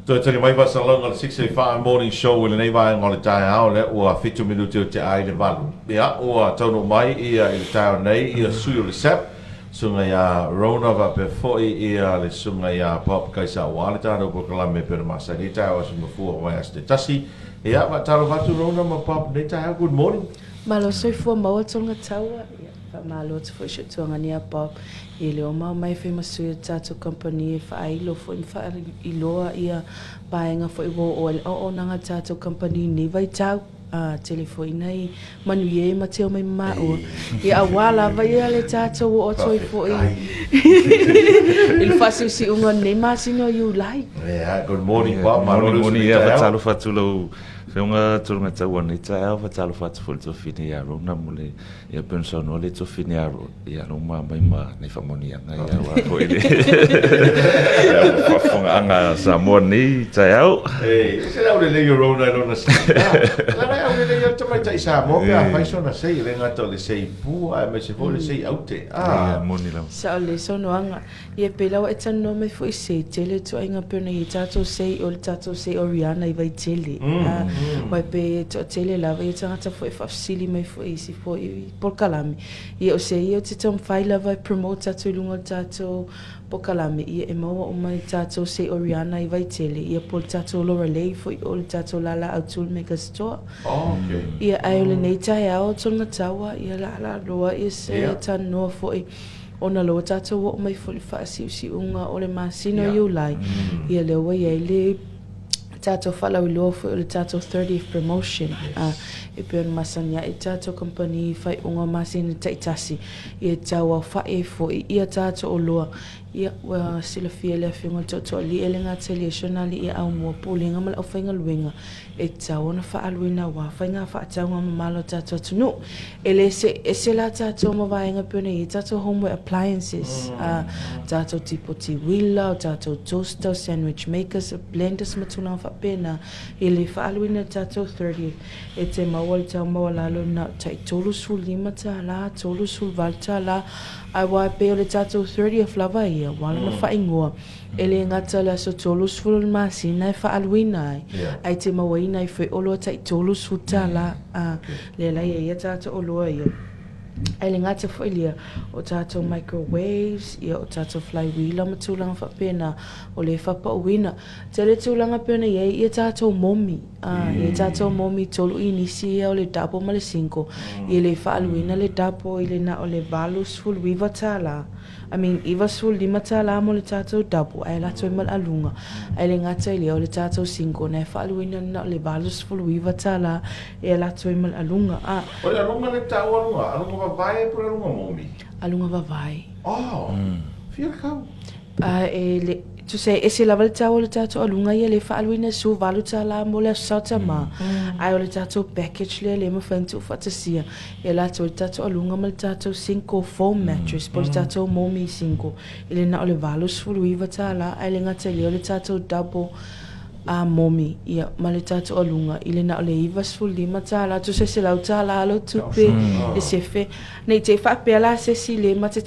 Toe tali mai faasalalauga o le 6:05 Morning Show i lenei vaega o le taeao lea ua 7 minute o tea ai le 8. Ia, ua taunuu mai ia i le taeao nei ia sui o le SAP, susuga ia Rona faapea foi ia le susuga ia Bob Kaisa aua le tatou polokalame e pei ona masani ai taeao aso mafua o vaiaso taitasi. Ia, faatalofa atu Rona ma Bob i lenei taeao. Good morning. Malo soifua maua Tonga Taua. Ia, faamalo atu foi i si ou tuagani ia Bob i le oma mai e fai ma sui o le tatou kamupani e faailo foi ma faailoa ia vaega foi ua oo ai le auaunaga a le tatou kamupani i lenei vaitau. A tele foi nai manuia ia ma teo mai ma maua. Ia aua lava ia le tatou oo atu ai foi i le faasiusiuga o lenei masina o Iulai. Yeah, good morning Bob. Malo le usu i lenei taeao. Faatalofa atu lau Afioga Tulaga Taua i lenei taeao, faatalofa atu foi i le tuafafine ia Rona mo le Ia pei ona saunoa le tuafafine ia ia Roma mai ma nai faamanuiaga ia aua foi le faafofogaaga a Samoa i lenei taeao. E ese le aulelei o Rona i lona sei. Lana e aulelei ai le tamaitai Samoa pe afai sona sei, e le gata o le sei pua aemaise foi o le sei aute. Ia, moni lava. Sao lelei saunoaga. Ia pei la ua e talanoa mai foi sei tele ituaiga pei ona i ai tatou sei o le tatou sei o Rihanna i Vaitele. Aua e pei e toatele lava ia tagata foi e faafesili mai foi i isi foi polokalame. Ia o sei ia ou te taumafai lava e promote atu i luga o le tatou polokalame ia e maua uma i tatou sei o Rihanna i Vaitele ia po o le tatou Lorelei foi o le tatou lala autu o le Mega Store. Ia ae o lenei taeao Tologataua ia laalaa loa ia se talanoa foi Ona lea ua tatou oo mai foi i le faasiusiuga o le masina o Iulai, ia lea ua i ai le tatou faalauiloa foi o le tatou 30th promotion. E pei ona masani ai le tatou kamupani i faaiuga o masina taitasi, ia e tauaofa'i ai foi ia tatou oloa. Ia, ua silafia e le Afioga i le Tootooalii e le gata i le si ona alii Aumua Pulega ma le aufaigaluega, E tatau ona faaaluina aua faiga faatauga mamalo a tatou atunuu. E le se ese la tatou ma vaega e pei ona i ai tatou homeware appliances, a tatou tipoti uila, o tatou toaster, sandwich makers, blenders ma tulaga faapena. E le faaaluina i le tatou 30th, e te maua le tau maualalo na o tai $35, $38, aua e pei o le tatou 30th lava ia, ua ala ona faaigoa. E le gata o le aso 30 o le masina e faaaluina ai, ae te mauaina ai foi oloa tai $30, a, lea la e i ai a tatou oloa ia. Ae le gata foi lea, o tatou microwaves, ia o tatou flywheeler ma tulaga faapena, o lea e faapauina. Tele tulaga e pei ona i ai ia tatou momi, a, i ai tatou momi 3 inisi ia o le double ma le single, ia le faaaluina le double i le na o le $89. I mean, $95 mo le tatou double ae alu atu ai ma le aluga. Ae le gata i lea, o le tatou single na e faaaluina na o le $89 e alu atu ai ma le aluga. A. O le aluga lea e taua aluga, aluga vavae po o le aluga momi? Aluga vavae. Oh, fia le tau? A e le, tusa e ese lava le tau o le tatou aluga ia lea e faaaluina e $18 mo le Aso Saotamā. Ae o le tatou package lea lea e mafai ona tuufaatasia E latou le tatou aluga ma le tatou single foam mattress po o le tatou momi single i le na o le $89 ae le gata i lea o le tatou double a momi ia ma le tatou aluga i le na o le $95 tusa e $100 lau tupe e sefe. Ne i te i faapea la se isi le ma te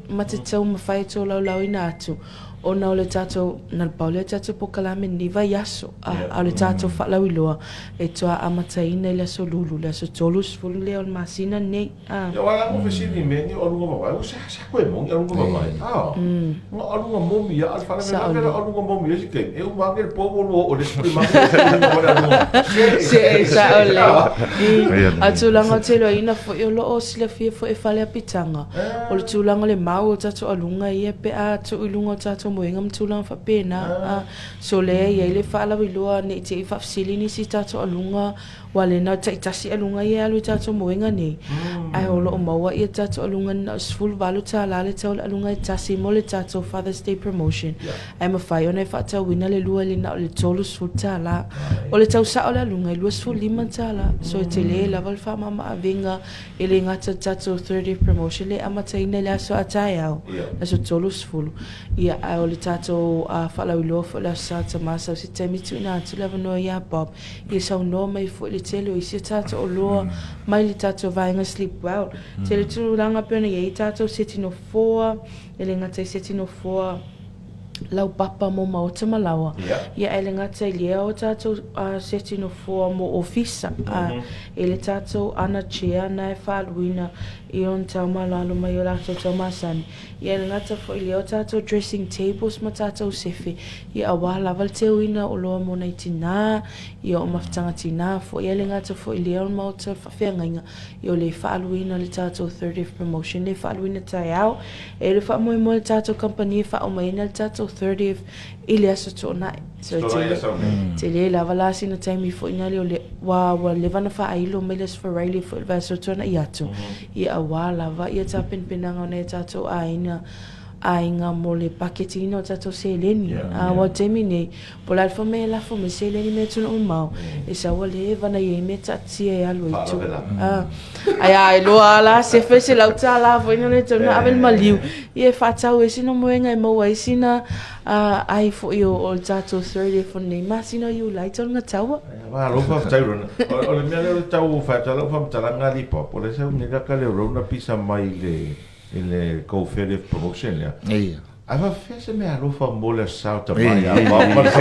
ma te taumafai e tolaulaauina atu ona o le tatou, na o le pau lea o le tatou polokalame i lenei vaiaso, a o le tatou faalauiloa e toa amataina i le aso Lulu, le aso 30 lea o le masina lenei, a. Ia, aua la ua fesili i mea nei o aluga vavae, ua seasea koe moni aluga vavae, a, na o aluga momi lava, a o le faalavelave la o aluga momi i isi taimi, e uma ane le po ua lua oo i le isi kulimanu ua aluga vale aluga. Se, sao lelei. A o le tulaga o te iloaina foi o lo o silafia foi e fale apitaga, O le tulaga o le mau o tatou aluga ia pe a tuu i luga o tatou moega ma tulaga faapena. A, so lea e i ai le faalauiloa ne i te i faafesili nisi i tatou aluga aua lea na o le taitasi aluga ia e alu i tatou moega nei. Ae o lo o maua ia tatou aluga na o le $18 le tau o le aluga e tasi mo le tatou Father's Day promotion. Ae mafai ona e faatauina le lua i le na o le $30. O le tau sao o le aluga e $25. So e tele lava le faamamaavega E le gata i le tatou 30th promotion lea e amataina i le aso a taeao, aso 30, ia, ae o le tatou faalauiloa foi o le Aso Sa Tama sau se taimi tuuina atu le avanoa ia Bob ia saunoa mai foi i le tele o isi a tatou oloa mai le tatou vaega Sleep Well. Tele tulaga pei ona i ai tatou seti nofoa, e le gata i seti nofoa, Laupapa mo maota ma laoa. Ia e le gata i lea o tatou seti nofoa mo ofisa, i le tatou ana chair na e faaluina i ona tau maloalo mai o latou tau masani. Ia e le gata foi i lea o tatou dressing tables ma tatou sefe, ia aua lava le teuina o oloa mo nai tinā, ia o mafutaga tinā foi. Ia e le gata foi i lea o le maota o le faafeagaiga, ia o le faaluina le tatou 30th promotion le faaluina taeao. E le faamoemoe le tatou kamupani e faaomaina le tatou 30th i le Aso Toonai. So e tele, tele lava la sina taimi foi na lea o le, ua, ua leva ona faailo mai le Aso Faraile foi le vaiaso tuanai atu, ia aua lava ia tapenapenaga o nai o tatou aiga, aiga mo le paketiina o tatou seleni. Aua o le taimi nei, Po o le a le fai mai e lafo mai seleni mai atunuu mamao, e sau ua leva ona i ai mea taatia e alu ai tua. Ae a iloa lava la sefe $100 foi na le tatau ona ave le maliu, ia e faatau ai sina moega e maua ai sina ai foi o le tatou 30th o lenei masina o Iulai talu ona taua. Malo faafetai Rona. O le mea lea o le tau fai atu ai lau faamatalaga alii Bob, o lea sa nei laka le Rona pisa mai i le kou 30th promotion lea. Ia. Ae faafefea se mea alofa mo le Aso Sa o Tama ia Bob ma le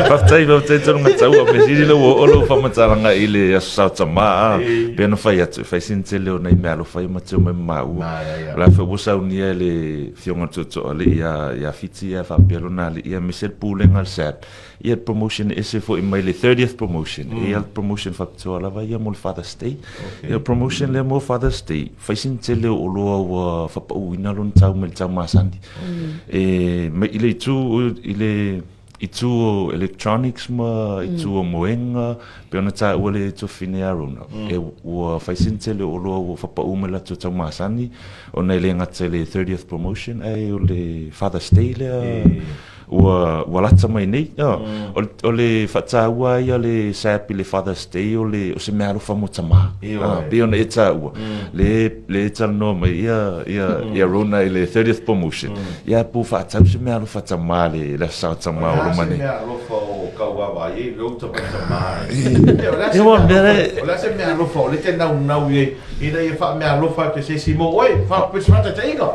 Faafetai, faafetai tonu taua. Mea sili lea ua oo lau faamatalaga i le Aso Sa o Tama, a. Pei ona fai atu, e fai sina tele o nai mea alofa ia ma teu mai ma maua. O la foi ua saunia e le Afioga i le Tootooalii ia Fiti ia faapea lona alii aemaise le Pulega a le SABB Ia promotion ese foi mai le 30th promotion. Mm. Ia promotion faapitoa lava ia mo le Father's Day. Okay. Ia promotion lea mo Father's Day, fai sina tele o oloa ua fapauina lona tau mai le tau masani. Mm. E mai i le itu i le itu o electronics ma itu o moega, pe ona tāua le tuafine a Rona. Mm. E ua fai sina tele o oloa ua fapau mai latou tau masani, ona e le gata i le 30th promotion, ae o le Father's Day lea. E. Ua, ua lata mai nei. Mm. O, o le faataua ai a le SAP i le Father's Day o, le, o se mea alofa mo tamā. Ah, pei ona e taua. Mm. Le, le talanoa mai ia, ia, mm. ia Rona i le 30th promotion. Mm. Ia po faatau se mea alofa tamā le, le aso tamā o loma nei. O le a se mea alofa o kauava ai, le uta mai tamā. O le a se mea alofa o le te naunau i ai, ina ia faameaalofa atu e se isi mo oe, faapesuata taiga.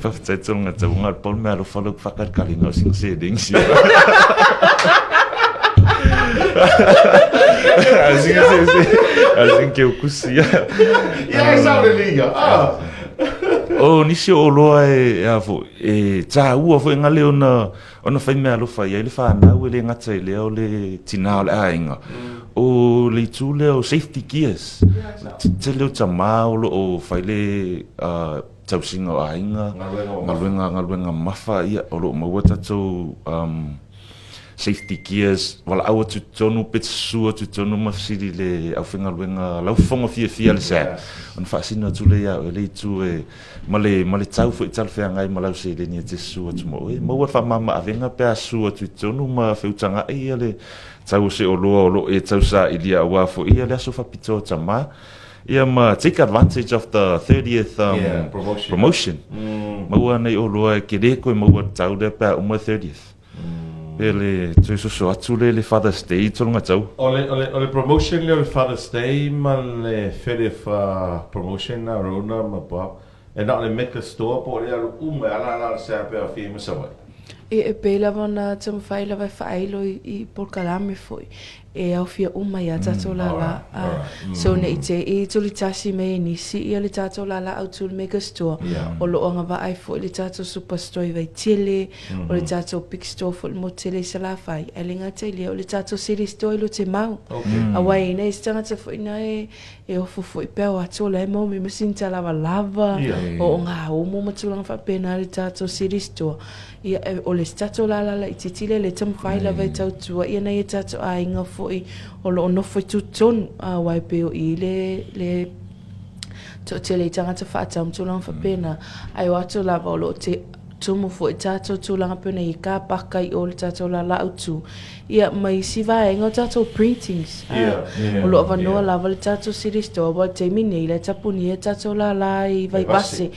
Faafetai tonu ngā tau ngā pau mea alofa lau whakaikaringa o sing se ding si. Assim se se assim que eu kusi. Ia e sao le liga. Ah. O nisi o oloa e a fo e tāua foi ngā leo na ona whai mea alofa i ai le whānau e le ngata i lea o le tinā o le āinga. O le itu lea o safety gears. Tele o tamā o lo o whai le tausiga o aiga, galuega, galuega mafa ia o lo o maua tatou um, safety gears, valaau atu tonu pe susu atu tonu ma fesili le aufaigaluega laufofoga fiafia le SAP. Ona faasino atu lea ia oe le itu e ma le, ma le tau foi talafeagai ma lau seleni e te susu atu ma oe. Maua le faamama avega pe a susu atu i totonu ma feutaga'i ia le tau o se oloa o lo o e tausailia aua foi ia le aso faapitoa o tamā. Ia ma take advantage of the 30th um, yeah, promotion. promotion. Mm. Maua nei oloa e ke le koe maua tau lea pe a uma 30th. Mm. Pe le toe soso atu le le Father's Day tolonga tau. O le, o le, o le promotion le o le Father's Day ma le 30th promotion na Rona ma Bob. E na o le Mecca store po o le alu uma e ala ala ala sea pe a fia ma Savaii. E, e pei lava ona taumafai lava e faailo i, i polokalame foi e aofia uma i a tatou lālā. So ne i te i tulitasi mai e nisi ia le tatou lālā autū le Mega Store, o lo o agavaa ai foi le tatou Superstore i Vaitele, o le tatou Big Store foi i le Motele i Salafai, ae le gata i lea, o le tatou City Store i Lotemau. Aua e i ai se tagata foi na e E ofo foi pea o atu o la e mau mai ma sina talavalava, o o ngā omo ma tulaga faapena le tatou city store. Ia, e, o le isi tatou lālā laitiiti lea le taumafai lava e tautua ia nai a tatou aiga foi o lo o nofo i tutotonu, a aua e pei o i le, le toatele i tagata faatau ma tulaga faapena. Ae o atu lava o lo o te tumu foi tatou tulaga pei ona i ka paka i o le tatou lālā autū, Ia, ma isi vaega o tatou printings. Yeah, yeah, o lo o avanoa yeah. lava le tatou city store, aua o le taimi nei, la e tapunia e tatou lālā i Vaivase,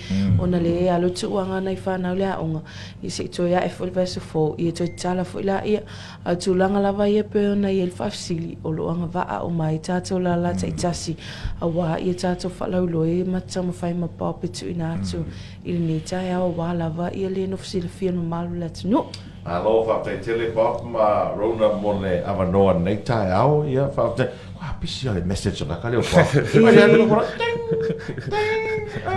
ona le alu tuuaga nai whanau le aoga, ia se i toe ae foi le vaiaso fou, ia toe tatala foi laia. A o tulaga lava ia pei ona i ai le faafesili, o lo o agavaa uma ai tatou lālā taitasi, aua ia tatou faalauiloa ma taumafai ma paope tuuina atu i lenei taeao aua lava ia lea nofo silafia e le mamalu o le atunuu. Malo faafetai tele Bob ma Rona mo le avanoa i lenei taeao. Ia faafetai. Ua pisi lava le message a ka leo Bob.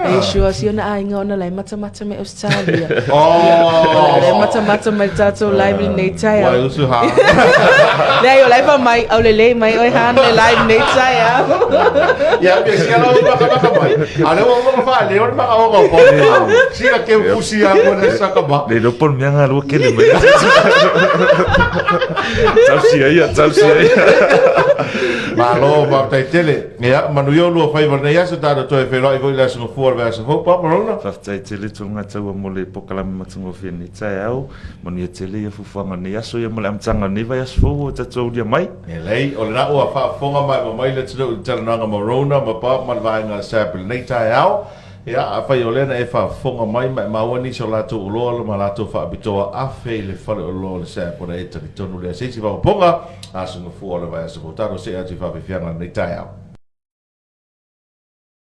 E sure si ona aiga ona la e matamata mai Australia. Oh. La e matamata mai tatou live lenei taeao. Ua usu ha. Leai o la e fai mai au lelei mai oe Han le live lenei taeao. Ia pe sia lau makamaka mai. A lea ua uma ona faaleo le makaoga o Bob. Sina ke pusi a ko le saka ma. Le iloa po o le mea galua kele mai. Tausia ia, tausia ia. Malo, faafetai tele. Ia, manuia o lua faiva i lenei aso, tatou toe feiloai foi i le aso Gafua o le vaiaso fou. Papa Rona. Faafetai tele Tologataua mo le polokalame matagofie i lenei taeao. Manuia tele ia fuafuaga o lenei aso ia ma le amataga o lenei vaiaso fou ua tatou aulia mai. Lelei, o lena ua faafofoga maemae mai le atunuu i le talanoaga ma Rona ma Bob ma le vaega SAP i lenei taeao. Ia, afai o lea na e faafofoga mai ma e maua nisi o latou oloa ma latou faapitoa afe i le faleoloa o le SAP ona e talitonu lea se isi faaopoopoga, aso Gafua o le vaiaso fou. Tatou see atu i faafiafiaga i lenei taeao.